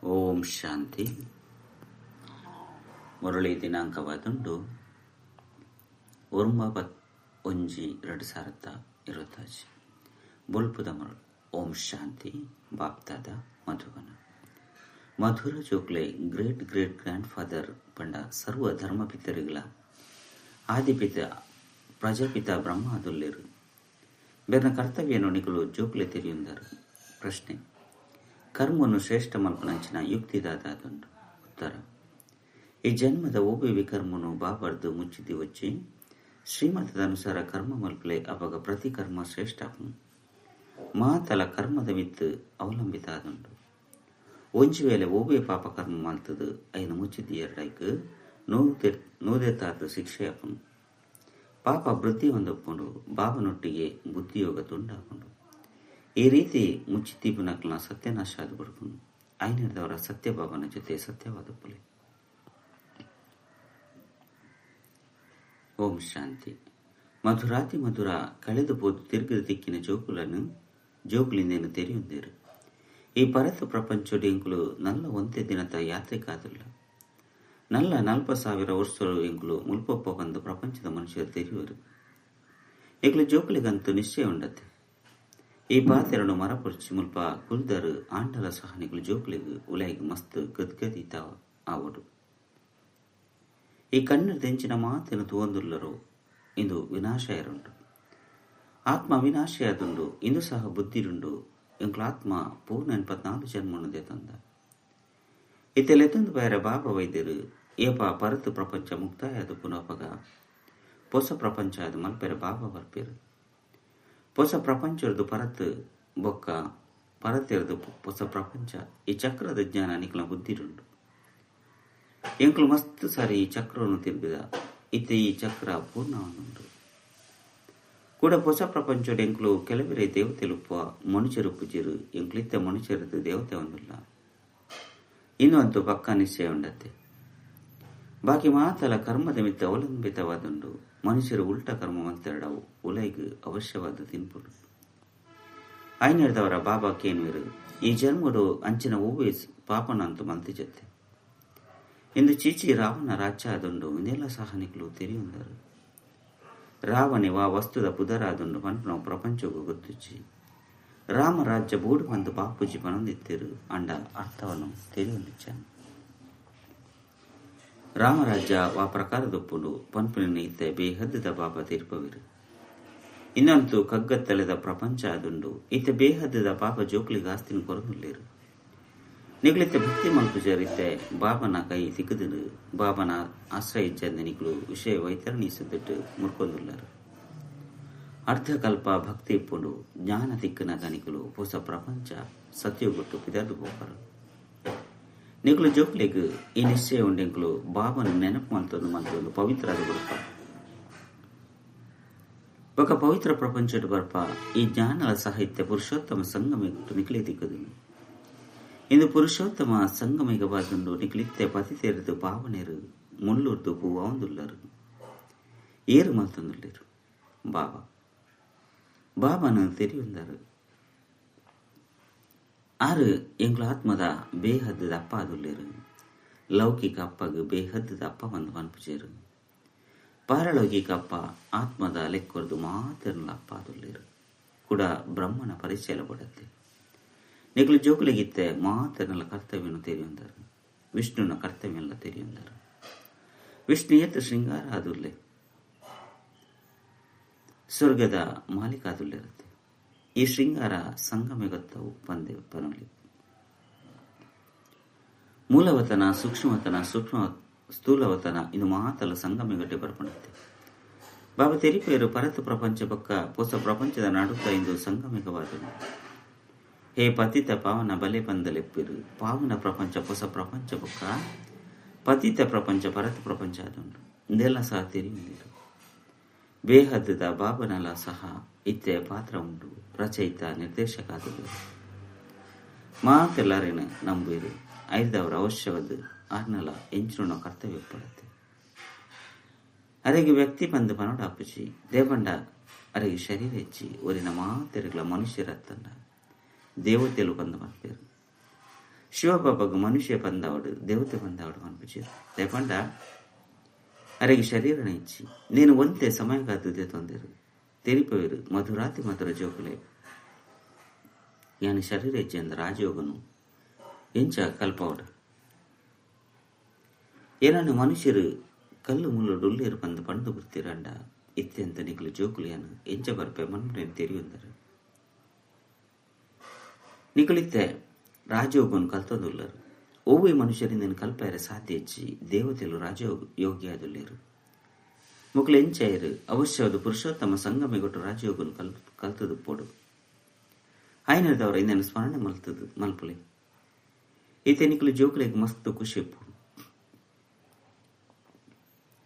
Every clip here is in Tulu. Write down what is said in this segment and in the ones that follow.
ಓಂ ಶಾಂತಿ. ಮುರಳಿ ದಿನಾಂಕವಾದುಂಡು 9-1-2025. ಬೊಲ್ಪುದ ಮುರಳಿ. ಓಂ ಶಾಂತಿ. ಬಾಪ್ತಾದ ಮಧುಬನ. ಮಧುರ ಜೋಕ್ಲೆ ಗ್ರೇಟ್ ಗ್ರೇಟ್ ಗ್ರ್ಯಾಂಡ್ ಫಾದರ್ ಪಂಡ ಸರ್ವ ಧರ್ಮಪಿತರಿಗಳ ಆದಿಪಿತ ಪ್ರಜಾಪಿತ ಬ್ರಹ್ಮ ಅದುಲ್ಲೇರು. ಬೇರ್ನ ಕರ್ತವ್ಯನು ನಿಕುಲು ಜೋಕ್ಲೆ ತೆರಿಯುಂದರು. ಪ್ರಶ್ನೆ: ಕರ್ಮನು ಶ್ರೇಷ್ಠ ಮಲ್ಪನಂಚಿನ ಯುಕ್ತಿದಾದುಂಡು. ಉತ್ತರ: ಈ ಜನ್ಮದ ಓಬೆ ವಿಕರ್ಮನು ಬಾಬರ್ದು ಮುಚ್ಚಿದಿ ವಚ್ಚಿ ಶ್ರೀಮತದ ಅನುಸಾರ ಕರ್ಮ ಮಲ್ಪಲೆ. ಅಪಗ ಪ್ರತಿ ಕರ್ಮ ಶ್ರೇಷ್ಠ. ಮಾತಲ ಕರ್ಮದ ಮಿತ್ತು ಅವಲಂಬಿತ ಆದುಂಡು. ಒಂಜಿ ವೇಳೆ ಓಬೆ ಪಾಪ ಕರ್ಮ ಮಲ್ತದು ಐನು ಮುಚ್ಚಿದಿ ಎರಡೈಕ್ ನೂದೆತಾತ ಶಿಕ್ಷೆ ಆಪುಂಡು. ಪಾಪ ವೃದ್ಧಿ ಹೊಂದಪ್ಪುಂಡು. ಬಾಬನೊಟ್ಟಿಗೆ ಬುದ್ಧಿಯೋಗ ತುಂಡಾಪುಂಡು. ಈ ರೀತಿ ಮುಚ್ಚಿದ್ದೀಪುನಕ್ಲನ ಸತ್ಯನಾಶ ಆದ್ ಬುಡ್ಪುಂಡು. ಐನೆರ್ದವರ ಸತ್ಯಬಾಬನ ಜೊತೆ ಸತ್ಯವಾದಪ್ಪುಲೆ. ಓಂ ಶಾಂತಿ. ಮಧುರಾತಿ ಮಧುರ ಕಳೆದು ಪೋದು ತಿರುಗದ ದಿಕ್ಕಿನ ಜೋಕುలను ಜೋಕುಲಿಂದೇನು ತೆರೆಯುಂದೇರು. ಈ ಪರತ ಪ್ರಪಂಚೊಡು ಎಂಕುಲು ನಲ್ಲ ಒಂತೆ ದಿನದ ಯಾತ್ರೆಗಾದುಲ್ಲ. ನಲ್ಲ 40,000 ವರ್ಷಲು ಎಂಕುಲು ಮುಲ್ಪೊಪ್ಪ ಬಂದು ಪ್ರಪಂಚದ ಮನುಷ್ಯರು ತೆರೆಯುವರು. ಎಂಕುಲು ಜೋಕುಲಿಗಂತೂ ನಿಶ್ಚಯ ಉಂಡತೆ. ಈ ಪಾತೆರನು ಮರಪೊರ್ಚಿ ಮುಲ್ಪ ಕುಲ್ದರು ಆಂಡಲ ಸಹ ನಿಕುಲು ಜೋಕುಲಿಗ್ ಉಲಾಯಿಗ್ ಮಸ್ತ್ ಗದ್ಗದಿತ ಆವೊಡು. ಈ ಕಣ್ಣು ದೆಂಚಿನ ಮಾತೆನು ತೂವೊಂದುಲ್ಲರು ಇಂದು ವಿನಾಶ ಏರುಂಡು. ಆತ್ಮ ವಿನಾಶಿಯಾದುಂಡು. ಇಂದು ಸಹ ಬುದ್ಧಿರುಂಡು. ಎಂಕುಲು ಆತ್ಮ ಪೂರ್ಣ 84 ಜನ್ಮನು ದೇತಂದ. ಇತ್ತೆಲೆತ್ತೊಂದು ಬೇರೆ ಬಾಬಾ ವೈದ್ಯರು ಏಪ ಪರತು ಪ್ರಪಂಚ ಮುಕ್ತಾಯ ಅದು ಪುನಪಗ ಪೊಸ ಪ್ರಪಂಚ ಅದು ಮಲ್ಪೆರೆ ಬಾಬಾ ಬರ್ಪೇರು. ಪೊಸ ಪ್ರಪಂಚರ್ದು ಪರತು ಬೊಕ್ಕ ಪರತೆರ್ದು ಪೊಸ ಪ್ರಪಂಚ. ಈ ಚಕ್ರದ ಜ್ಞಾನ ನಿಕಲ ಬುದ್ಧಿರುಂಡು. ಎಂಕುಲು ಮಸ್ತ್ ಸಾರಿ ಈ ಚಕ್ರವನ್ನು ತಿರುಗಿದ. ಇತ್ತೆ ಈ ಚಕ್ರ ಪೂರ್ಣವನ್ನುಂಡು. ಕೂಡ ಹೊಸ ಪ್ರಪಂಚಡ್ ಎಂಕುಲು ಕೆಲವರೇ ದೇವತೆಲುಪ್ಪ ಮನುಷ್ಯರು ಪೂಜೆರು. ಎಂಕುಲಿತ್ತೆ ಮನುಷ್ಯರದ್ದು ದೇವತೆ ಒಂದುಲ್ಲ. ಇನ್ನು ಅಂತೂ ಪಕ್ಕಾ ನಿಶ್ಚಯ ಉಂಡತ್ತೆ. ಬಾಕಿ ಮಾತಲ ಕರ್ಮದ ಮಿತ್ತ ಅವಲಂಬಿತವಾದುಂಡು. ಮನುಷ್ಯರು ಉಲ್ಟ ಕರ್ಮ ಮಂತೆರಡವು ಉಲೈಗ್ ಅವಶ್ಯವಾದ ತಿನ್ಪುಡು. ಐನೆಡ್ದವರ ಬಾಬಾ ಕೇನ್ವಿರು ಈ ಜನ್ಮಡು ಅಂಚಿನ ಓವೇ ಪಾಪನಂತು ಮಂತಿಜತ್ತೆ. ಇಂದು ಚೀಚಿ ರಾವಣ ರಾಜ್ಯ ಆದುಂಡು. ಇಂದೆಲ್ಲ ಸಹ ನಿಕುಲು ತೆರೆಯುಂದರು. ರಾವಣೆ ವಾ ವಸ್ತುದ ಪುದರಾದುಂಡು ಪನ್ಪುನವು ಪ್ರಪಂಚಗು ಗೊತ್ತುಚ್ಚಿ. ರಾಮರಾಜ್ಯ ಬೋಡು ಬಂದು ಬಾಪೂಜಿ ಪನೊಂದಿತ್ತೆರು ಅಂಡ ಅರ್ಥವನ್ನು ತೆರೆಯೊಂದಿಚ್ಚಾನು. ರಾಮರಾಜ್ಯ ವಾ ಪ್ರಕಾರದೊಪ್ಪುಂಡು ಪನ್ಪುನ ಇತ್ತೆ ಬೇಹದ್ದದ ಬಾಬಾ ತೀರ್ಪವಿರು. ಇನ್ನಂತೂ ಕಗ್ಗತ್ತಲೆದ ಪ್ರಪಂಚ ಆದುಂಡು. ಇತ್ತೆ ಬೇಹದ್ದದ ಪಾಪ ಜೋಕ್ಲಿಗೆ ಆಸ್ತಿನ ಕೊರನುಲ್ಲೇರು. ನಿಕುಲಿತ್ತೆ ಭಕ್ತಿ ಮಲ್ಪುಜರ್ ಇತ್ತೆ ಬಾಬನ ಕೈ ತಿಕ್ಕುದು ಬಾಬನ ಆಶ್ರಯ ಇಜ್ಜಂದೆ ನಿಕುಲು ವಿಷಯ ವೈತರಣಿ ಸುದ್ದಿಟ್ಟು ಮುರ್ಕೊಂದುಲ್ಲಾರು. ಅರ್ಧಕಲ್ಪ ಭಕ್ತಿ ಇಪ್ಪುಂಡು. ಜ್ಞಾನ ತಿಕ್ಕನಾಗ ನಿಕುಲು ಹೊಸ ಪ್ರಪಂಚ ಸತ್ಯಗೊಟ್ಟು ಪಿದರ್ದು ಪೋಪರು. ನಿಕುಲು ಜೋಕ್ಲಿಗ್ ಈ ನಿಶ್ಚಯ ಉಂಡೆಂಕುಲು ಬಾಬನ ನೆನಪು ಮಲ್ತೊಂದು ಮಲ್ತೊಂದು ಪವಿತ್ರ ಆದ್ ಬುಡ್ಪ. ಬೊಕ ಪವಿತ್ರ ಪ್ರಪಂಚಡ್ ಬರ್ಪ. ಈ ಜ್ಞಾನದ ಸಾಹಿತ್ಯ ಪುರುಷೋತ್ತಮ ಸಂಗಮ ನಿಕಲೆ ತಿಕ್ಕುದು. ಇಂದು ಪುರುಷೋತ್ತಮ ಸಂಗಮಿಗವಾದುಂಡು. ನಿಕಲಿತ್ತೆ ಪತಿ ತೆರೆದು ಪಾವನೆರು ಮುಲ್ಲುರ್ದು ಪೂವಾಂದುಲ್ಲರು. ಏರು ಮಲ್ತೊಂದುಲ್ಲೇರು ಬಾಬಾ ಬಾಬಾನ ತೆರೆಯುಂದರು. ಆರು ಎಂಗ್ಲ ಆತ್ಮದ ಬೇಹದ್ದದ ಅಪ್ಪ ಆದುಲ್ಲೇರು. ಲೌಕಿಕ ಅಪ್ಪಗ್ ಬೇಹದ್ದದ ಅಪ್ಪ ಬಂದು ಪನ್ಪುಜೇರು. ಪಾರಲೌಕಿಕ ಅಪ್ಪ ಆತ್ಮದ ಲೆಕ್ಕೊರ್ದು ಮಾತೆರ್ನ ಅಪ್ಪ ಆದುಲ್ಲೇರು. ಕೂಡ ಬ್ರಹ್ಮನ ಪರಿಚಯ ಪಡತ್ತೆ. ನಿಕುಲು ಜೋಕುಲಿಗಿತ್ತೆ ಮಾತೆರ್ನಲ ಕರ್ತವ್ಯನು ತೆರೆಯುಂದರು. ವಿಷ್ಣುನ ಕರ್ತವ್ಯಲ್ಲ ತೆರೆಯುಂದರು. ವಿಷ್ಣು ಏತ್ ಶೃಂಗಾರ ಆದುಲ್ಲೆ. ಸ್ವರ್ಗದ ಮಾಲೀಕ ಆದುಲ್ಲೇರುತ್ತೆ. ಈ ಶೃಂಗಾರ ಸಂಗಮೆಗೊತ್ತವು ಪಂದೆ ಪನೊಲಿ. ಮೂಲವತನ ಸೂಕ್ಷ್ಮವತನ ಸೂಕ್ಷ್ಮ ಸ್ಥೂಲವತನ ಇದು ಮಾತಲ ಸಂಗಮೆಗಟ್ಟೆ ಬರ್ಪಣತ್ತೆ. ಬಾಬಾ ತೆರಿಪೇರು ಪರತು ಪ್ರಪಂಚ ಪಕ್ಕ ಹೊಸ ಪ್ರಪಂಚದ ನಡುತ್ತ ಇಂದು ಸಂಗಮಿಕವಾದನು. ಹೇ ಪತಿತ ಪಾವನ ಬಲೆ ಪಂದಲೆಪ್ಪಿರು. ಪಾವನ ಪ್ರಪಂಚ ಹೊಸ ಪ್ರಪಂಚ ಬೊಕ್ಕ ಪತಿತ ಪ್ರಪಂಚ ಪರತ ಪ್ರಪಂಚ ಆದುಂಡು. ಇಂದೆಲ್ಲ ಸಹ ತೆರೆಯುಂದಿರು. ಬೇಹದ್ದದ ಬಾಬನಲ ಸಹ ಇತ್ತೆ ಪಾತ್ರ ಉಂಡು. ರಚಯಿತ ನಿರ್ದೇಶಕ ಆದುದು. ಮಾತೆಲ್ಲರೇನು ನಂಬುವಿರು. ಐದವರ ಅವಶ್ಯವಾದ ಆರ್ನಲ ಎಂಚಿನ ಕರ್ತವ್ಯ ಪಡತ್ತೆ. ಅರೆಗೆ ವ್ಯಕ್ತಿ ಬಂದು ಪನೋಡ ಅಪ್ಪುಜಿ ದೇವಂಡ ಅರೆಗೆ ಶರೀರ ಹೆಚ್ಚಿ ಒರಿನ ಮಾತೆರುಗಳ ಮನುಷ್ಯರತ್ತಂಡ ದೇವತೆಲು ಬಂದು ಪನ್ಪೇರು. ಶಿವಬಾಬಾಗ ಮನುಷ್ಯ ಬಂದವಡು ದೇವತೆ ಬಂದವಡು ಮನ್ಪುಜೇರು ದಯಪಂಡ ಅರೆಗೆ ಶರೀರನ ಇಚ್ಚಿ ನೀನು ಒಂತೆ ಸಮಯಗಾದುದೇ ತೊಂದರು ತೆರಿಪವಿರು ಮಧುರಾತಿ ಮಧುರ ಜೋಕುಲೆ ಯಾನು ಶರೀರ ಇಚ್ಛೆ ಅಂದ ರಾಜಯೋಗನು ಎಂಚ ಕಲ್ಪವಡು ಏನಾನು ಮನುಷ್ಯರು ಕಲ್ಲು ಮುಳ್ಳು ಡೊಲ್ಲೇರು ಬಂದು ಪಂಡು ಬಿಡ್ತೀರಂಡ ಇತ್ಯಂತ ನಿಕಲು ಜೋಕುಲು ಯಾನು ಎಂಚ ಬರ್ಪೆ ಮನ್ಮುನೇನು ತೆರಿಯೊಂದರು ನಿಕುಲಿತ್ತೆ ರಾಜಯೋಗನು ಕಲ್ತದುಲ್ಲರು ಒವ್ವೆ ಮನುಷ್ಯರಿಂದ ಕಲ್ಪಾಯರ ಸಾಧ್ಯ ಹೆಚ್ಚಿ ದೇವತೆಲು ರಾಜಯೋಗ ಯೋಗಿಯಾದುಲ್ಲೇರು ಮುಕ್ಳು ಎಂಚಾಯರು ಅವಶ್ಯವಾದ ಪುರುಷೋತ್ತಮ ಸಂಗಮಿಗೊಟ್ಟು ರಾಜಯೋಗನು ಕಲ್ತದು ಪೋಡು ಆಯ್ನದವರ ಇಂದನ್ನು ಸ್ಮರಣೆ ಮಲ್ತದು ಮಲ್ಪುಲೆ ಈತೆ ನಿಕಲು ಜೋಕುಲೆಗ್ ಮಸ್ತ್ ಖುಷಿ ಇಪ್ಪು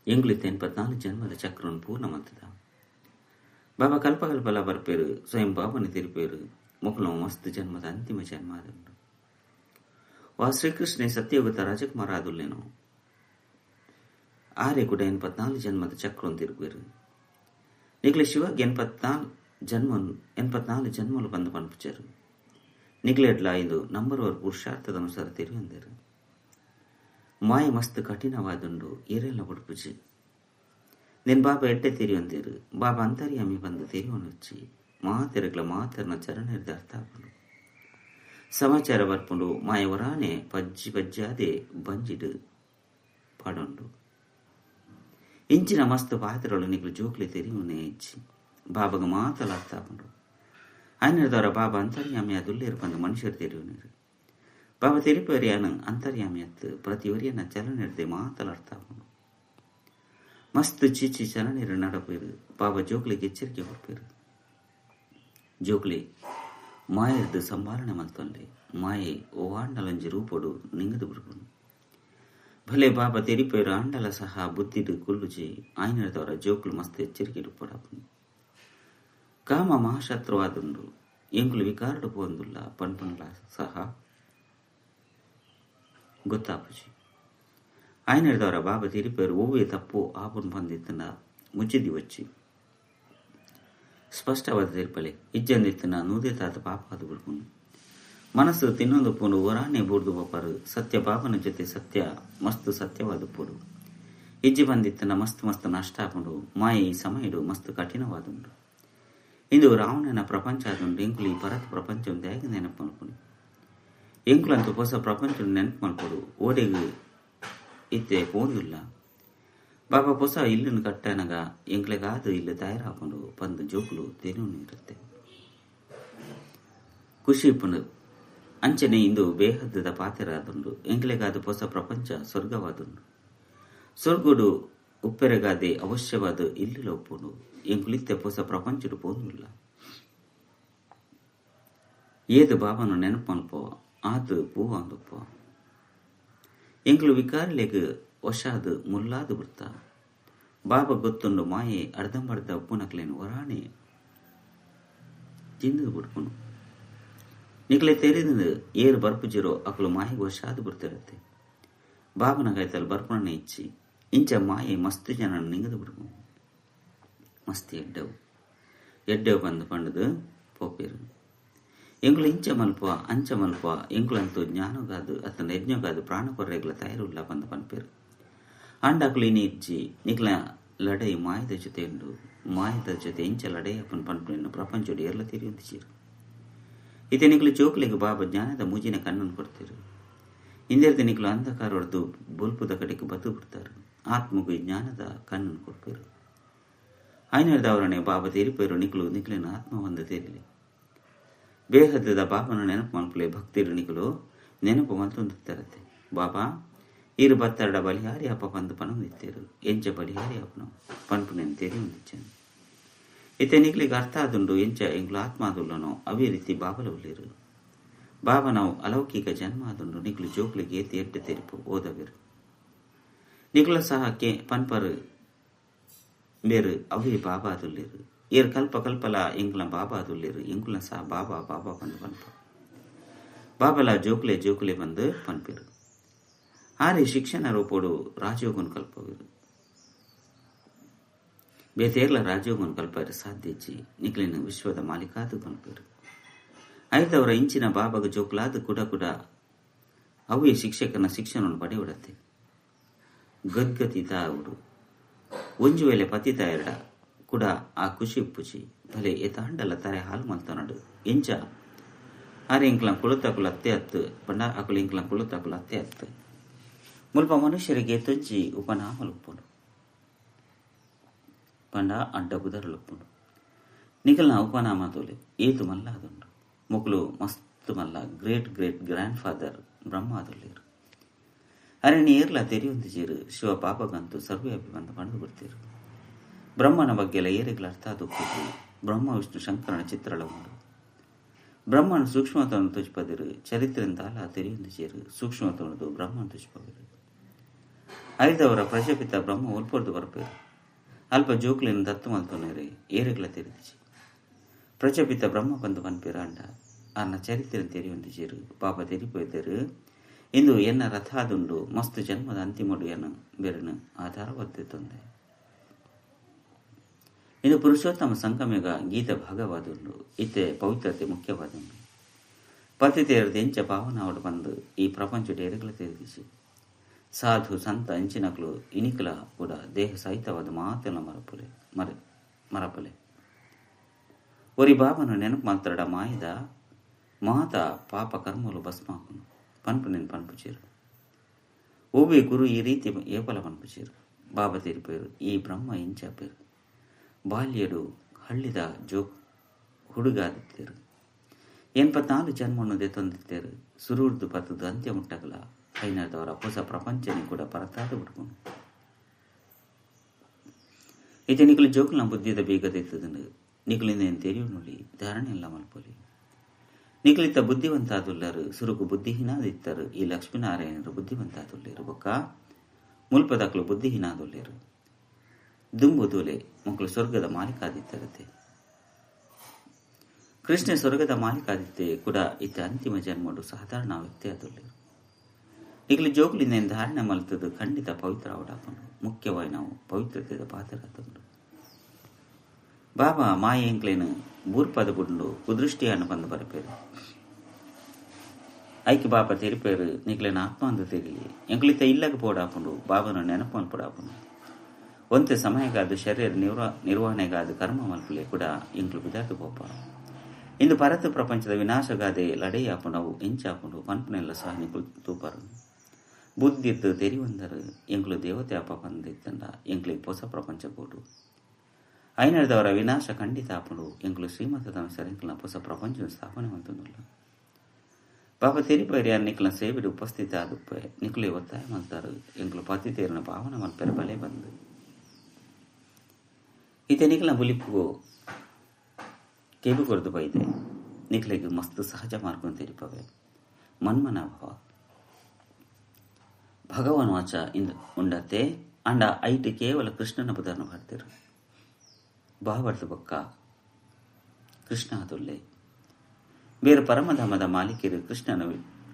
ಎಂಗ್ಲಿತ್ತೆ 84 ಜನ್ಮದ ಚಕ್ರವನ್ನು ಪೂರ್ಣ ಮಲ್ತದ ಬಾಬಾ ಕಲ್ಪ ಕಲ್ಪಲ ಬರ್ಪೇರು ಸ್ವಯಂ ಬಾಬನ ತಿರುಪೇರು ಮೊಕಲು ಮಸ್ತ್ ಜನ್ಮದ ಅಂತಿಮ ಜನ್ಮ ಆದುಂಡು ವಾ ಶ್ರೀಕೃಷ್ಣ ಸತ್ಯಯುಗದ ರಾಜಕುಮಾರ ಆದುಲ್ಲೇನೋ ಆರೆ ಕೂಡ 84 ಜನ್ಮದ ಚಕ್ರವನ್ನು ತಿರುಗುವರು ನಿಕ್ಲೆ ಶಿವಗೆ 84 ಜನ್ಮಲು ಬಂದು ಪನ್ಪುಚಾರು ನಿಕ್ಲೆಡ್ಲ ಇದು ನಂಬರ್ ವರ್ ಪುರುಷಾರ್ಥದ ಅನುಸಾರ ತಿರುವಂದರು ಮಾಯ ಮಸ್ತ್ ಕಠಿಣವಾದುಂಡು ಏರೆಲ್ಲ ಬುಡ್ಪುಜಿ ನಿನ್ ಬಾಬಾ ಎಡ್ಡೆ ತಿರಿಯೊಂದಿರು ಬಾಬಾ ಅಂತರ್ಯಾಮಿ ಬಂದು ತಿರಿಯೋನುಚ್ಚಿ ಮಾತೆರಗ್ಲ ಮಾತರ್ನ ಚರಣ ಹಿಡಿದು ಅರ್ಥ ಆಪುಂಡು ಸಮಾಚಾರ ಬರ್ಪುಂಡು ಮಾಯ ವರಾನೆ ಪಜ್ಜಿ ಪಜ್ಜಾದೆ ಬಂಜಿಡು ಪಾಡೊಂಡು ಇಂಚಿನ ಮಸ್ತ್ ಪಾತ್ರಗಳು ನಿಕ್ಲು ಜೋಕ್ಲಿ ತೆರಿಯುವನೇ ಇಚ್ಚಿ ಬಾಬಾಗ ಮಾತಲ ಅರ್ಥ ಆಪುಂಡು ಆಯ್ನದವರ ಬಾಬಾ ಅಂತರ್ಯಾಮಿ ಅದುಲ್ಲೇರು ಬಂದು ಮನುಷ್ಯರು ತೆರಿಯುವನೇರು ಬಾಬಾ ತೆರಿಪೇರಿಯಾನ ಅಂತರ್ಯಾಮಿ ಅತ್ತು ಪ್ರತಿಯೊರಿಯನ ಚಲನೆ ಹಿಡ್ದೆ ಮಾತಲ ಅರ್ಥ ಆಪುಂಡು ಮಸ್ತ್ ಚೀಚಿ ಚಲನೀರು ನಡಪೇರು ಬಾಬಾ ಜೋಕ್ಲಿಗೆ ಎಚ್ಚರಿಕೆ ಕೊಡ್ಪೇರು ಜೋಕ್ಲಿ ಮಾಯರ್ದು ಸಂಭಾಳನೆ ಮಲ್ತೊಂಡೆ ಮಾಯೆ ಓವಾಂಡಲಂಜಿ ರೂಪೊಡು ನಿಂಗದು ಬಿಡ್ಪುಂಡು ಭಲೆ ಬಾಬಾ ತೆರಿಪೇರು ಆಂಡಲ ಸಹ ಬುದ್ಧಿಡು ಕುಲ್ಲುಜಿ ಆಯ್ನದವರ ಜೋಕ್ಲು ಮಸ್ತ್ ಎಚ್ಚರಿಕೆ ಇಡುಪಡಪುಂಡು ಕಾಮ ಮಹಾಶತ್ರುವಾದುಂಡು ಎಂಕುಲು ವಿಕಾರಡು ಪೋಂದುಲ್ಲ ಪನ್ಪುನಲ ಸಹ ಗೊತ್ತಾಪುಜಿ ಆಯ್ನದವರ ಬಾಬಾ ತೆರಿಪೇರು ಒವ್ವೇ ತಪ್ಪು ಆಪುನ್ ಬಂದಿತ್ತನ ಮುಚ್ಚಿದಿ ವಚ್ಚಿ ಸ್ಪಷ್ಟವಾದ ತೆರಿಪಲೆ ಇಜ್ಜಂದಿತ್ತನ ನೂದೆ ತಾತ ಪಾಪ ಅದು ಬಿಡ್ಪುಂಡು ಮನಸ್ಸು ತಿನ್ನೊಂದು ಪೋನು ಒರಾನೆ ಬೂರ್ದು ಪೋಪಾರು ಸತ್ಯ ಬಾಬನ ಜೊತೆ ಸತ್ಯ ಮಸ್ತ್ ಸತ್ಯವಾದ ಪೋಡು ಇಜ್ಜಿ ಬಂದಿತ್ತನ ಮಸ್ತ್ ಮಸ್ತ್ ನಷ್ಟ ಆಪುಂಡು ಮಾಯೆ ಈ ಸಮಯಡು ಮಸ್ತ್ ಕಠಿಣವಾದುಂಡು ಇಂದು ರಾವಣನ ಪ್ರಪಂಚ ಆದುಂಡು ಎಂಕುಲು ಈ ಪರತ್ ಪ್ರಪಂಚ ಹೇಗೆ ನೆನಪು ಮಲ್ಪುನಿ ಎಂಕುಲಂತೂ ಹೊಸ ಪ್ರಪಂಚ ನೆನಪು ಮಲ್ಪಡು ಓಡೆಗು ಇತ್ತೆ ಪೋಂದುಲ್ಲ ಬಾಬಾ ಹೊಸ ಇಲ್ಲನ್ನು ಕಟ್ಟನಗ ಎಂಕ್ಲೆಗಾದು ಇಲ್ಲು ತಯಾರಾಕೊಂಡು ಬಂದು ಜೋಕುಲು ತೆರುನು ಇರುತ್ತೆ ಖುಷಿ ಇಪ್ಪುಂಡು ಅಂಚನೆ ಇಂದು ಬೇಹದ್ದದ ಪಾತ್ರರಾದುಂಡು ಎಂಕ್ಲೆಗಾದ ಹೊಸ ಪ್ರಪಂಚ ಸ್ವರ್ಗವಾದುಂಡು ಸ್ವರ್ಗುಡು ಉಪ್ಪೆರಗಾದೆ ಅವಶ್ಯವಾದ ಇಲ್ಲುಲ ಉಪ್ಪುಂಡು ಎಂಕುಲಿತ್ತೆ ಹೊಸ ಪ್ರಪಂಚಡು ಪೋಂದುಲ್ಲ ಏದು ಬಾಬಾನು ನೆನಪು ಮಲ್ಪೋ ಆತು ಪೂವ ಅಂದುಪ್ಪ ಎಂಕುಲು ವಿಕಾರಲೆಗ್ ವಶಾದು ಮುಲ್ಲಾದು ಬಿಡ್ತ ಬಾಬಾ ಗೊತ್ತುಂಡು ಮಾಯೆ ಅರ್ಧಂಬರ್ಧ ಉಪ್ಪುನಕ್ಲೇನು ಒರಾಣೆ ತಿಂದು ಬಿಡ್ಪುನು ನಿಕ್ಲೆ ತೆರೆದು ಏರು ಬರ್ಪುಜಿರೋ ಅಕಲು ಮಾಯೆಗೆ ವಶಾದು ಬಿಡ್ತಿರತ್ತೆ ಬಾಬನ ಕಾಯ್ತಲ್ ಬರ್ಪುಣನೆ ಇಚ್ಚಿ ಇಂಚ ಮಾಯೆ ಮಸ್ತ್ ಜನ ನಿಂಗದು ಬಿಡ್ಪುನು ಮಸ್ತ್ ಎಡ್ಡೆವು ಎಡ್ಡೆವು ಬಂದು ಪಂಡದು ಪೋಪೇರು ಎಂಕುಲು ಇಂಚ ಮಲ್ಪ ಅಂಚ ಮಲ್ಪ ಎಂಕುಲಂತೂ ಜ್ಞಾನಗಾದು ಅತನ ಯಜ್ಞಗಾದು ಪ್ರಾಣ ಕೊರ್ರೆಗ್ಲ ತಯಾರುಲ್ಲ ಬಂದು ಪನ್ಪೇರು ಅಂಡಾಕುಲು ಇನಿ ಇಜ್ಜಿ ನಿಕ್ಲ ಲಡೈ ಮಾಯದ ಜೊತೆ ಉಂಡು ಮಾಯದ ಜೊತೆ ಇಂಚ ಲಡೈ ಅಪ್ಪನ ಪನ್ಪುನ ಪ್ರಪಂಚೋಡು ಎರ್ಲ ತಿರಿಯೊಂದಿಚೀರು ಇತ್ತೆ ನಿಕ್ಲು ಜೋಕ್ಲಿಗೆ ಬಾಬಾ ಜ್ಞಾನದ ಮೂಜಿನ ಕಣ್ಣನ್ನು ಕೊಡ್ತೀರು ಇಂದಿರ್ದ ನಿಕ್ಲು ಅಂಧಕಾರ ಹೊಡೆದು ಬೊಲ್ಪುದ ಕಡೆಗೆ ಬತು ಬಿಡ್ತಾರೆ ಆತ್ಮಗೂ ಜ್ಞಾನದ ಕಣ್ಣನ್ನು ಕೊಡ್ಪೇರು ಆಯ್ನದವರನೆ ಬಾಬಾ ತೆರಿಪೇರು ನಿಕ್ಲು ನಿಕ್ಲಿನ ಆತ್ಮ ಒಂದು ತೆರಿಲಿ ಬೇಹದ್ದದ ಬಾಬನ ನೆನಪು ಮಲ್ಪಲೆ ಭಕ್ತಿರು ನಿಕಲು ನೆನಪು ಮಲ್ತೊಂದಿತ್ತರತ್ತೆ ಬಾಬಾ ಇರು ಬತ್ತರಡ ಬಲಿಹಾರಿ ಅಪ್ಪ ಪಂದು ಪನೊಂದಿತ್ತೇರು ಎಂಚ ಬಲಿಹಾರಿ ಅಪ್ಪನು ಪನ್ಪು ನೆನ್ ತೆರಿ ಹೊಂದಿಚ್ಚನು ಇತ್ತೆ ನಿಕ್ಲಿಗೆ ಅರ್ಥ ಆದುಂಡು ಎಂಚ ಎಂಗ್ಲು ಆತ್ಮ ಆದುಲ್ಲನೋ ಅವೇ ರೀತಿ ಬಾಬಲ ಉಳ್ಳೇರು ಬಾಬಾ ನಾವು ಅಲೌಕಿಕ ಜನ್ಮ ಆದುಂಡು ನಿಕ್ಲು ಜೋಕ್ಲಿಗೆ ಏತಿ ಎಡ್ಡೆ ತೆರಿಪು ಓದವಿರು ನಿಕ್ಲ ಸಹ ಕೆ ಪನ್ಪರು ಬೇರು ಅವೇ ಬಾಬಾ ಆದುಲ್ಲೇರು ಏರ್ ಕಲ್ಪ ಕಲ್ಪಲ ಎಂಕುಲ ಬಾಬಾ ಆದುಲ್ಲೇರು ಎಂಕುಲ ಸಹ ಬಾಬಾ ಬಾಬಾ ಬಂದು ಪನ್ಪ ಬಾಬಲ ಜೋಕ್ಲೆ ಜೋಕ್ಲೆ ಬಂದು ಪನ್ಪಿರು ಆರೆ ಶಿಕ್ಷಣ ರೂಪೋಡು ರಾಜಯೋಗನ್ ಕಲ್ಪವಿರು ಬೇತೇರ್ಲ ರಾಜಯೋಗನ್ ಕಲ್ಪರು ಸಾಧ್ಯಜ್ಜಿ ನಿಕ್ಲಿನ ವಿಶ್ವದ ಮಾಲೀಕಾದು ಪನ್ಪಿರು ಐದವರ ಇಂಚಿನ ಬಾಬಾಗ ಜೋಕ್ಲಾದ ಕುಡ ಕುಡ ಅವೇ ಶಿಕ್ಷಕನ ಶಿಕ್ಷಣವನ್ನು ಪಡೆಯುಡತ್ತೆ ಗದ್ಗತಿ ತಾವುಡು ಒಂಜು ವೇಳೆ ಪತಿತ ಎರಡ ಕೂಡ ಆ ಖುಷಿ ಉಪ್ಪುಚಿ ಭಲೆ ಎತಾಂಡಲ ತರೆ ಹಾಲು ಮಲ್ತನಡು ಎಂಚ ಆರೆ ಇಂಕ್ಲ ಕುಳುತಕುಲು ಅತ್ತೆ ಅತ್ತು ಪಂಡ ಅಕುಲು ಇಂಕ್ಲ ಕುಳುತಕುಲು ಅತ್ತೆ ಅತ್ತು ಮುಲ್ಪ ಮನುಷ್ಯರಿಗೆ ತೊಂಚಿ ಉಪನಾಮಲುಪ್ಪುಂಡು ಪಂಡ ಅಡ್ಡ ಬುದರಲುಪ್ಪುಂಡು ನಿಕಲ್ನ ಉಪನಾಮ ತೋಲೆ ಏತು ಮಲ್ಲ ಅದುಂಡು ಮೊಕಲು ಮಸ್ತ್ ಮಲ್ಲ great great grandfather Brahma ಅದುಲ್ಲೇರು ಅರೆ ಏರ್ಲ ತೆರಿಯೊಂದು ಜೀರು ಶಿವ ಪಾಪಗಂತೂ ಸರ್ವೇ ಅಭಿಬಂಧ ಪಡೆದು ಬಿಡ್ತೀರು. ಬ್ರಹ್ಮನ ಬಗ್ಗೆಲ್ಲ ಏರಿಗಳ ಅರ್ಥ ದುಃಖಿತು ಬ್ರಹ್ಮ ವಿಷ್ಣು ಶಂಕರನ ಚಿತ್ರಳ ಉಂಡು. ಬ್ರಹ್ಮನ ಸೂಕ್ಷ್ಮತವನ್ನು ತುಚ್ಪದಿರು ಚರಿತ್ರೆಂತಾಲ ತೆರಿಯೊಂದು ಜೀರು ಸೂಕ್ಷ್ಮತವನದು ಬ್ರಹ್ಮನ ತುಚ್ಪದಿರು. ಐದವರ ಪ್ರಜಾಪಿತ ಬ್ರಹ್ಮ ಉಲ್ಪೊರ್ದು ಬರಪೇರು ಅಲ್ಪ ಜೋಕ್ಲಿನ ದತ್ತು ಮಲ್ತೊನೇರಿ ಏರಿಗಳ ತೆರಿದಿಚಿ ಪ್ರಜಾಪಿತ ಬ್ರಹ್ಮ ಬಂದು ಪನ್ಪೇರ ಅಂಡ ಅನ್ನ ಚರಿತ್ರೆ ತೆರಿಯೊಂದು ಜೀರು ಪಾಪ ತೆರಿಪೋಯ್ದರು ಇಂದು ಎನ್ನ ರಥಾದುಂಡು ಮಸ್ತು ಜನ್ಮದ ಅಂತಿಮಡು ಎನ್ನ ಬೆರನು ಆಧಾರವದ್ದಿತ್ತೊಂದೆ. ಇದು ಪುರುಷೋತ್ತಮ ಸಂಗಮೇಗ ಗೀತ ಭಾಗವಾದುಂಡು ಇತ್ತೆ ಪವಿತ್ರತೆ ಮುಖ್ಯವಾದುಂಡು. ಪತಿತೆಯರ್ದು ಎಂಚ ಭಾವನಾವಡು ಬಂದು ಈ ಪ್ರಪಂಚ ಡೇರೆಗಳ ತೆರೆದಿಸಿ ಸಾಧು ಸಂತ ಅಂಚಿನಕ್ಲು ಇನಿಕಲ ಕೂಡ ದೇಹ ಸಹಿತವಾದ ಮಾತೆಲ್ಲ ಮರಪುಲೆ ಒರಿ ಬಾಬನು ನೆನಪು ಮಾತ್ರಡ ಮಾಯದ ಮಾತ ಪಾಪ ಕರ್ಮಲು ಭಸ್ಮಾಕುನು ಪನ್ಪು ನೆನ್ ಪನ್ಪುಚೀರು. ಓಬೆ ಗುರು ಈ ರೀತಿ ಏಪಲ ಪನ್ಪುಚೀರು ಬಾಬಾ ತೀರ್ಪೇರು ಈ ಬ್ರಹ್ಮ ಎಂಚಾಪೇರು ಬಾಲ್ಯಡು ಹಳ್ಳಿದ ಜೋ ಹುಡುಗಾದಿತ್ತೇರು 84 ಜನ್ಮವನ್ನು ದೆತ್ತೊಂದಿತ್ತೇರು ಸುರೂರ್ದು ಪತ್ತದು ಅಂತ್ಯ ಮುಟ್ಟಗಲ ಐನದವರ ಹೊಸ ಪ್ರಪಂಚನೆ ಕೂಡ ಪರತಾದ ಬಿಡ್ಕೊಂಡು ಇತ್ತೆ ನಿಕಲು ಜೋಕುಲ್ನ ಬುದ್ಧಿದ ಬೀಗ ತೆತ್ತದಂಡು ನಿಕಲಿಂದ ಏನು ತೆರಿಯು ನೋಡಿ ಧಾರಣೆ ಎಲ್ಲ ಮಲ್ಪೊಲಿ. ನಿಕಲಿತ ಬುದ್ಧಿವಂತಾದುಲ್ಲರು ಸುರುಕು ಬುದ್ಧಿಹೀನಾದಿತ್ತರು ಈ ಲಕ್ಷ್ಮೀನಾರಾಯಣರು ಬುದ್ಧಿವಂತಾದುಲ್ಲೇರು ಬೊಕ್ಕ ಮುಲ್ಪದಕ್ಲು ಬುದ್ಧಿಹೀನಾದುಲ್ಲೇರು ದುಂಬು ತೂಲೆ ಮಕ್ಕಳು ಸ್ವರ್ಗದ ಮಾಲೀಕಾದಿತ್ತರತೆ. ಕೃಷ್ಣ ಸ್ವರ್ಗದ ಮಾಲೀಕಾದಿತ್ತೆ ಕೂಡ ಇತ್ತ ಅಂತಿಮ ಜನ್ಮಡು ಸಾಧಾರಣ ವ್ಯಕ್ತಿ ಆದುಲ್ಲೇರು. ನಿಕಲು ಜೋಕುಲಿಂದ ಧಾರಣೆ ಮಲ್ತದ್ದು ಖಂಡಿತ ಪವಿತ್ರ ಅವಡಾಪುಂಡು ಮುಖ್ಯವಾಗಿ ನಾವು ಪವಿತ್ರತೆದ ಪಾತ್ರರಾತುಂಡು. ಬಾಬಾ ಮಾಯೆಂಕ್ಲೇನು ಬೂರ್ಪದ ಬುಂಡು ಕುದೃಷ್ಟಿಯನ್ನು ಬಂದು ಬರಪೇರು ಐಕೆ ಬಾಬಾ ತೆರಿಪೇರು ನಿಕ್ಲೇನ ಆತ್ಮ ಅಂದು ತೆರಿಲಿ ಎಂಕ್ಲಿತ ಇಲ್ಲಗ ಪೋಡಾಪುಂಡು ಬಾಬನ ನೆನಪು ಮಲ್ಪಡಾಪುಂಡು ಒಂತೆ ಸಮಯಗಾದು ಶರೀರ ನಿರ್ವಹಣೆಗಾದ ಕರ್ಮ ಮಲ್ಪಲೆ ಕೂಡ ಎಂಕ್ಲು ಬಿದಾತು ಪೋಪ ಇಂದು ಭಾರತ ಪ್ರಪಂಚದ ವಿನಾಶಗಾದೆ ಲಡೆಯಾಪುಂಡು ಎಂಚಾಪುಂಡು ಪನ್ಪುನೆಲ್ಲ ಸಹ ನಿಕುಲು ತೂಪರು ಬುದ್ಧಿತ್ತು ತೆರಿವಂದರು ಎಂಕ್ಲು ದೇವತೆ ಅಪ್ಪ ಬಂದಿತ್ತಂಡ ಎಂಕ್ಲಿಗೆ ಹೊಸ ಪ್ರಪಂಚ ಬೋಡು ಐನರ್ದವರ ವಿನಾಶ ಖಂಡಿತ ಆಪುಂಡು ಎಂಕ್ಲು ಶ್ರೀಮತದ ಸರಿಂಕ್ಲ ಹೊಸ ಪ್ರಪಂಚ ಸ್ಥಾಪನೆ ಮಂತಂದುಲ್ಲ. ಪಾಪ ತೆರಿಪೈರಿ ನಿಕ್ಲ ಸೇವಿಡು ಉಪಸ್ಥಿತ ಆದುಪ್ಪೆ ನಿಕ್ಲು ಒತ್ತಾಯ ಮಲ್ತಾರು ಎಂಕ್ಲು ಪತಿ ತೇರಿನ ಭಾವನೆ ಮಲ್ಪೆರ ಬಲೆ ಬಂದು ಇತ್ತೆ ನಿಕ್ಲ ಬುಲಿಪು ಕೇಬು ಕೊರದು ಬೈದೆ ನಿಕ್ಲಿಗೆ ಮಸ್ತ್ ಸಹಜ ಮಾರ್ಕೊಂಡು ತೆರಿಪವೆ ಮನ್ಮನ ಭಾವ ಭಗವಾನ್ ವಾಚ ಇಂದು ಉಂಡತೆ ಅಂಡ ಐಟ್ ಕೇವಲ ಕೃಷ್ಣನ ಬುಧನ ಬರ್ತಿರು ಭಾವಾರ್ಥ ಬೊಕ್ಕ ಕೃಷ್ಣ ಆದುಲ್ಲೆ ಬೇರೆ ಪರಮಧಾಮದ ಮಾಲೀಕರು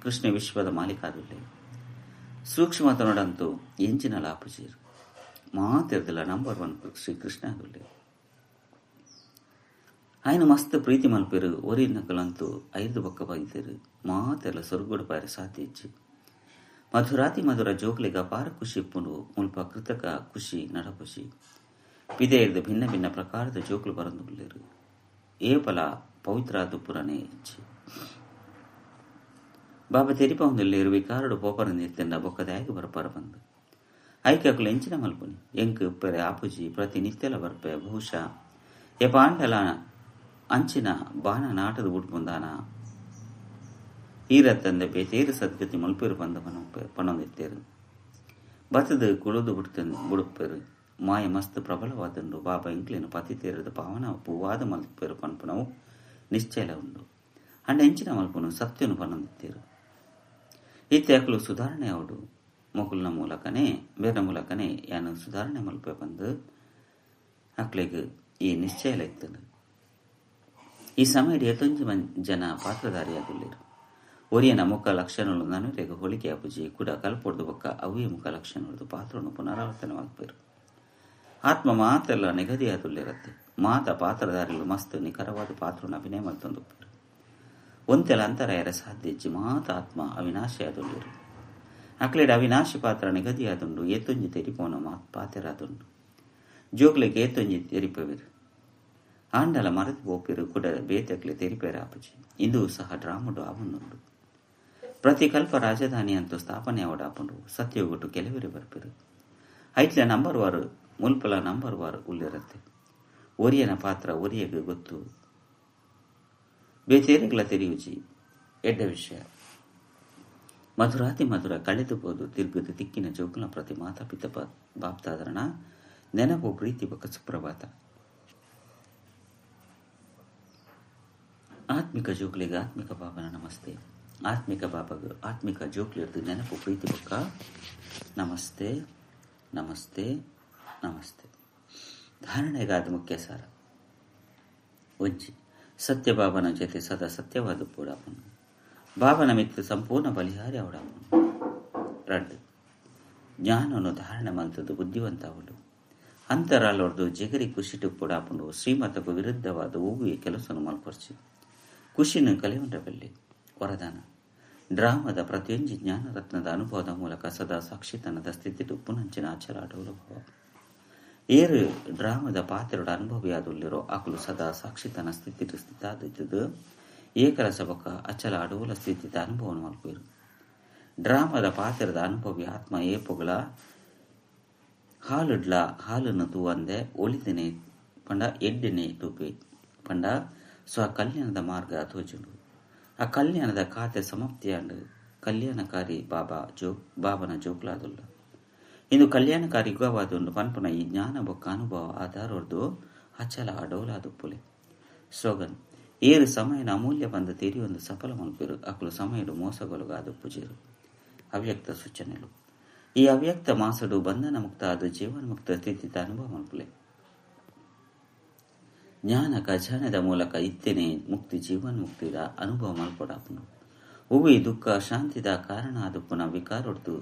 ಕೃಷ್ಣ ವಿಶ್ವದ ಮಾಲೀಕಾದುಲ್ಲೆ ಸೂಕ್ಷ್ಮತನೊಡಂತೂ ಎಂಚಿನ ಲಾಪುಜೀರು ಮಾತಿರ್ದಿಲ್ಲ ನಂಬರ್ 1 ಶ್ರೀ ಕೃಷ್ಣ ಆದುಲ್ಲೆ. ఆయన ಮಸ್ತ್ ಪ್ರೀತಿ ಮಲ್ಪೇರು ಒರಿ ನಕಲಂತೂ 5 ಬೊಕ್ಕ ಬೈತೇರು ಮಾತೆಲ್ಲ ಸೊರ್ಗೋಡು ಪಾರೆ ಸಾಧ್ಯ ಇಜ್ಜಿ. ಮಧುರಾತಿ ಮಧುರ ಜೋಕ್ಲಿಗ ಅಪಾರ ಖುಷಿ ಇಪ್ಪುಂಡು ಮುಲ್ಪ ಕೃತಕ ಖುಷಿ ನಡಖುಷಿ ಪಿದೆಯರ್ದು ಭಿನ್ನ ಭಿನ್ನ ಪ್ರಕಾರದ ಜೋಕ್ಲು ಬರಂದು ಉಲ್ಲೇರು ಏಪಲ ಪವಿತ್ರ ದುಪ್ಪುರನೇ ಇಚ್ಚಿ. ಬಾಬಾ ತೆರಿಪೌಂದುಲ್ಲೇರು ವಿಕಾರಡು ಪೋಪರಂದು ಇತ್ತೆಂಡ ಬೊಕ್ಕದಾಗಿ ಬರಪಾರ ಬಂದು ಐಕೆ ಅಕುಲು ಎಂಚಿನ ಮಲ್ಪುನಿ ಎಂಕ್ ಉಪ್ಪೆರೆ ಆಪುಜಿ ಪ್ರತಿನಿತ್ಯಲ ಬರ್ಪೆ ಬಹುಶಃ ಎಪಾಂಡಲ ಅಂಚಿನ ಬಾಣ ನಾಟದ ಬುಡ್ಪುಂದಾನ ಈರತ್ತಂದೆ ಬೇತೇರು ಸದ್ಗತಿ ಮಲ್ಪೇರು ಬಂದ ಪಣೊಂದಿತ್ತೇರು ಬತ್ತದು ಕುಡಿದು ಬುಡುಪೇರು ಮಾಯ ಮಸ್ತ್ ಪ್ರಬಲವಾದಂಡು ಬಾಬಾ ಇಂಕ್ಲೇನು ಪತಿ ತೇರದ ಪಾವನ ಪೂವಾದ ಮಲ್ಪೇರು ಪನ್ಪುನವು ನಿಶ್ಚಯಲ ಉಂಡು ಅಂಡ ಎಂಚಿನ ಮಲ್ಪುನು ಸತ್ಯನು ಪನೊಂದಿತ್ತೇರು ಇತ್ತೆ ಅಕಲು ಸುಧಾರಣೆ ಅವಡು ಮೊಕುಲ್ನ ಮೂಲಕನೇ ಬೇರೆ ಮೂಲಕನೇ ಯಾನು ಸುಧಾರಣೆ ಮಲ್ಪೆ ಬಂದು ಅಕ್ಲೆಗ್ ಈ ನಿಶ್ಚಯಲ ಇತ್ತನು. ಈ ಸಮಯದ ಎತ್ತೊಂಜಿ ಜನ ಪಾತ್ರಧಾರಿಯಾಗುಲ್ಲೇರು ಒರಿಯನ ಮುಖ ಲಕ್ಷಣಗಳು ನನುರೆಗೆ ಹೋಲಿಕೆ ಅಪುಜಿ ಕೂಡ ಕಲ್ಪೊಡ್ದು ಬೊಕ್ಕ ಅವೇ ಮುಖ ಲಕ್ಷಣಗಳು ಪಾತ್ರವನ್ನು ಪುನರಾವರ್ತನವಾಗಬೇರು. ಆತ್ಮ ಮಾತೆಲ್ಲ ನಿಗದಿಯಾದುಲ್ಲಿರತ್ತೆ ಮಾತ ಪಾತ್ರಧಾರಿಗಳು ಮಸ್ತ್ ನಿಖರವಾದ ಪಾತ್ರವನ್ನು ಅಭಿನಯ ಮಲ್ತೊಂದುಪ್ಪೇರು ಒಂತೆಲ ಅಂತರ ಎರ ಸಾಧ್ಯ ಇಜ್ಜಿ ಮಾತ ಆತ್ಮ ಅವಿನಾಶಿಯಾದುಲ್ಲೇರು. ಅಕ್ಲೆಡ್ ಅವಿನಾಶಿ ಪಾತ್ರ ನಿಗದಿಯಾದುಂಡು ಏತೊಂಜಿ ತೆರಿಪೋನ ಪಾತೆರಾದುಂಡು ಜೋಕ್ಲೆಗ್ ಏತೊಂಜಿ ತೆರಿಪವೆರ್ ಆಂಡಲ ಮರತ್ ಪೋಪೆರ್ ಕುಡ ಬೇತೆಕ್ಲೆ ತೆರಿಪೆರಾಪುಜಿ ಇಂದು ಸಹ ಡ್ರಾಮಡು ಆವೊಂದುಂಡು ಪ್ರತಿಕಲ್ಪ ರಾಜಧಾನಿ ಅಂತೂ ಸ್ಥಾಪನೆ ಆವಡಾಪುಂಡು ಸತ್ಯಯುಗಟು ಕೆಲವೆರೆ ಬರ್ಪೆರು ಐಟ್ಲ ನಂಬರ್ ವಾರು ಮುಲ್ಪಲ ನಂಬರ್ ವಾರು ಉಲ್ಲಿರತ್ತೆ ಒರಿಯನ ಪಾತ್ರ ಒರಿಯಗ್ ಗೊತ್ತು ಬೇತೇರೆಗ್ಲ ತೆರಿಯುಜಿ ಎಡ್ಡ ವಿಷಯ ಮಧುರಾತಿ ಮಧುರ ಕಳೆದು ಪೋದು ತಿರುಗುದು ತಿಕ್ಕಿನ ಜೋಕುಲ ಪ್ರತಿ ಮಾತಾಪಿತ ಬಾಪ್ತಾದರಣ ನೆನಪು ಪ್ರೀತಿ ಬೊಕ್ಕ ಸುಪ್ರಭಾತ. ಆತ್ಮಿಕ ಜೋಕ್ಲಿಗೆ ಆತ್ಮಿಕ ಬಾಬನ ನಮಸ್ತೆ. ಆತ್ಮಿಕ ಬಾಬಗ ಆತ್ಮಿಕ ಜೋಕ್ಲಿರ್ದು ನೆನಪು ಪ್ರೀತಿ ಬೊಕ್ಕ ನಮಸ್ತೆ ನಮಸ್ತೆ ನಮಸ್ತೆ. ಧಾರಣೆಗಾದ ಮುಖ್ಯ ಸಾರ. ಒಂಜಿ ಸತ್ಯಬಾಬನ ಜೊತೆ ಸದಾ ಸತ್ಯವಾದ ಪೂಡಾಪನು ಬಾಬನ ಮಿತ್ತು ಸಂಪೂರ್ಣ ಬಲಿಹಾರಿ ಅವಡಾಪನು. ರಡ್ಡು ಜ್ಞಾನವನ್ನು ಧಾರಣೆ ಮಲ್ತದ್ದು ಬುದ್ಧಿವಂತ ಅವಳು ಅಂತರಾಲೊರ್ದು ಜಿಗರಿ ಖುಷಿಟು ಪೂಡಾಪುಂಡು ಶ್ರೀಮತಕ್ಕೂ ವಿರುದ್ಧವಾದ ಊಗುಯ ಕೆಲಸವನ್ನು ಮಲ್ಪರ್ಚಿ ಖುಷಿನ ಕಲೆಯುಂಡ ಬಲ್ಲಿ. ವರದಾನ ಡ್ರಾಮದ ಪ್ರತಿಯೊಂಜಿ ಜ್ಞಾನರತ್ನದ ಅನುಭವದ ಮೂಲಕ ಸದಾ ಸಾಕ್ಷಿತನದ ಸ್ಥಿತಿ ಉಪ್ಪುನಂಚಿನ ಆಚರ ಭಾವ. ಏರು ಡ್ರಾಮದ ಪಾತ್ರಡ ಅನುಭವಿಯಾದುಲ್ಲಿರೋ ಅಕಲು ಸದಾ ಸಾಕ್ಷಿತನ ಸ್ಥಿತಿ ಸ್ಥಿತಾದಿತ್ತದು ಏಕರಸ ಬೊಕ್ಕ ಅಚಲ ಅಡೋಲ ಸ್ಥಿತಿದ ಅನುಭವವನ್ನು ಮಲ್ಪುವೆರು. ಡ್ರಾಮದ ಪಾತ್ರದ ಅನುಭವಿ ಆತ್ಮ ಏಪೊಗಳ ಹಾಲುಡ್ಲ ಹಾಲನ್ನು ತೂವಂದೆ ಒಳಿತಿನೆ ಪಂಡ ಎಡ್ಡೆನೆ ತೂಪೆ ಪಂಡ ಸ್ವ ಕಲ್ಯಾಣದ ಮಾರ್ಗ ತೋಜುಂಡು. ಆ ಕಲ್ಯಾಣದ ಖಾತೆ ಸಮಾಪ್ತಿಯಾಂಡು ಕಲ್ಯಾಣಕಾರಿ ಬಾಬಾ ಜೋ ಬಾಬನ ಜೋಕ್ಲಾದುಲ್ಲ. ಇಂದು ಕಲ್ಯಾಣಕಾರಿ ಯುಗವಾದುಂಡು ಪನ್ಪುನ ಈ ಜ್ಞಾನ ಬೊಕ್ಕ ಅನುಭವ ಆಧಾರೊರ್ದು ಅಚಲ ಅಡೋಲಾದುಪ್ಪುಲೆ. ಸ್ಲೋಗನ್ ಏರು ಸಮಯನ ಅಮೂಲ್ಯ ಬಂದ ತೆರಿಯೊಂದು ಸಫಲ ಮಲ್ಪೆರು ಅಕುಲು ಸಮಯಡು ಮೋಸಗೊಳಗಾದುಪ್ಪುಜೇರು. ಅವ್ಯಕ್ತ ಸೂಚನೆಲು ಈ ಅವ್ಯಕ್ತ ಮಾಸಡು ಬಂಧನ ಮುಕ್ತ ಅದು ಜೀವನ್ಮುಕ್ತ ಸ್ಥಿತಿದ ಅನುಭವ ಮಲ್ಪುಲೆ. ಜ್ಞಾನ ಖಜಾನೆದ ಮೂಲಕ ಇತ್ತೇನೆ ಮುಕ್ತಿ ಜೀವನ್ಮುಕ್ತಿದ ಅನುಭವ ಮಲ್ಪೊಡಾಪುಂಡು. ಉವಿ ದುಃಖ ಶಾಂತಿದ ಕಾರಣ ಆದುಪ್ಪುನ ವಿಕಾರೊಡ್ದು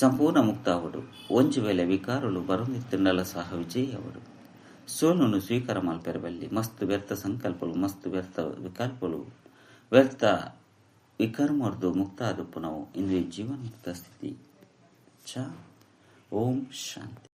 ಸಂಪೂರ್ಣ ಮುಕ್ತ ಅವಡು. ಒಂಜಿ ವೇಳೆ ವಿಕಾರಲು ಬರೊಂದಿತ್ತುಂಡಲ ಸಹ ವಿಜಯಿ ಅವಡು. ಸೋಲುನು ಸ್ವೀಕಾರ ಮಲ್ಪೆರಬಲ್ಲಿ ಮಸ್ತ್ ವ್ಯರ್ಥ ಸಂಕಲ್ಪಲು ಮಸ್ತ್ ವ್ಯರ್ಥ ವಿಕಲ್ಪಲು ವ್ಯರ್ಥ ವಿಕರ್ಮರ್ದು ಮುಕ್ತ ಆದುಪ್ಪುನವು ಇಂದು ಜೀವನ್ಮುಕ್ತ ಸ್ಥಿತಿ. ಚ ಓಂ ಶಾಂತಿ.